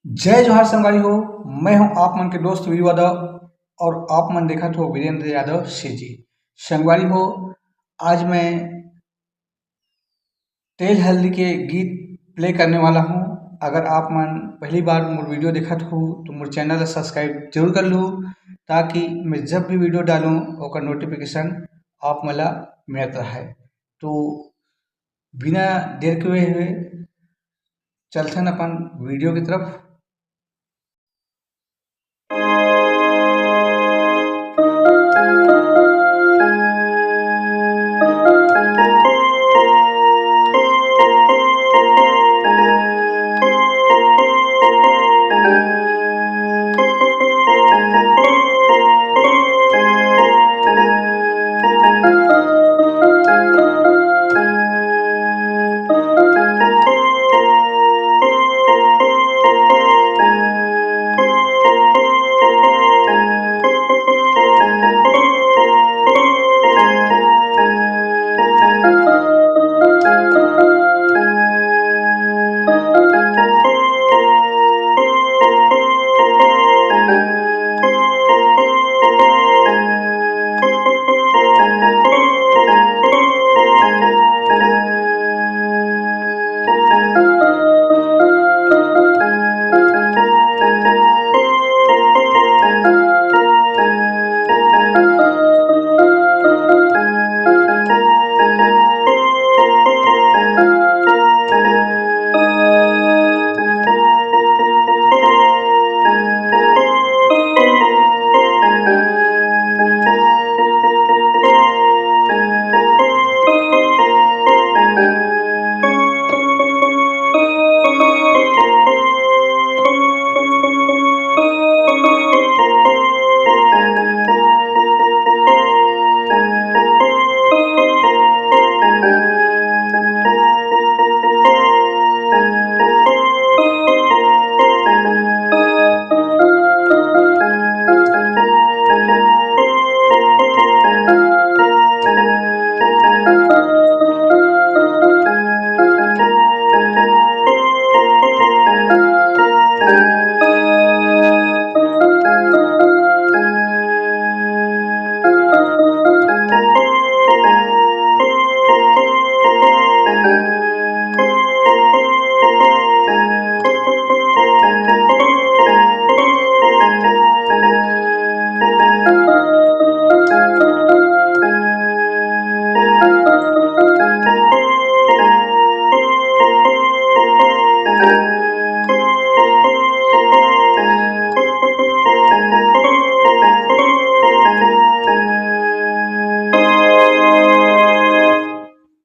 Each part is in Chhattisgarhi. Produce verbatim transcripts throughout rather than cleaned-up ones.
जय जोहार संगवारी हो, मैं हूं आप मन के दोस्त वीरू यादव और आप मन देखत हो वीरेंद्र यादव सीजी। संगवारी हो, आज मैं तेल हल्दी के गीत प्ले करने वाला हूं। अगर आप मन पहली बार मोर वीडियो देखत हो तो मोर चैनल ला सब्सक्राइब जरूर कर लो, ताकि मैं जब भी वीडियो डालूं ओकर नोटिफिकेशन आप मन ला मिलत रहे। तो बिना देर के हुए हुए चलथन अपन वीडियो की तरफ।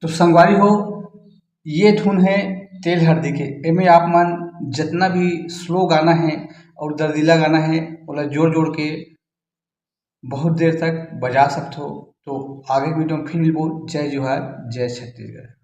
तो संगवारी हो, ये धुन है तेल हरदी के। एमे आप मन जितना भी स्लो गाना है और दर्दीला गाना है, ओला जोड़ जोड़ के बहुत देर तक बजा सकथो। तो आगे वीडियो में फिर मिलबो। जय जोहार, जय छत्तीसगढ़।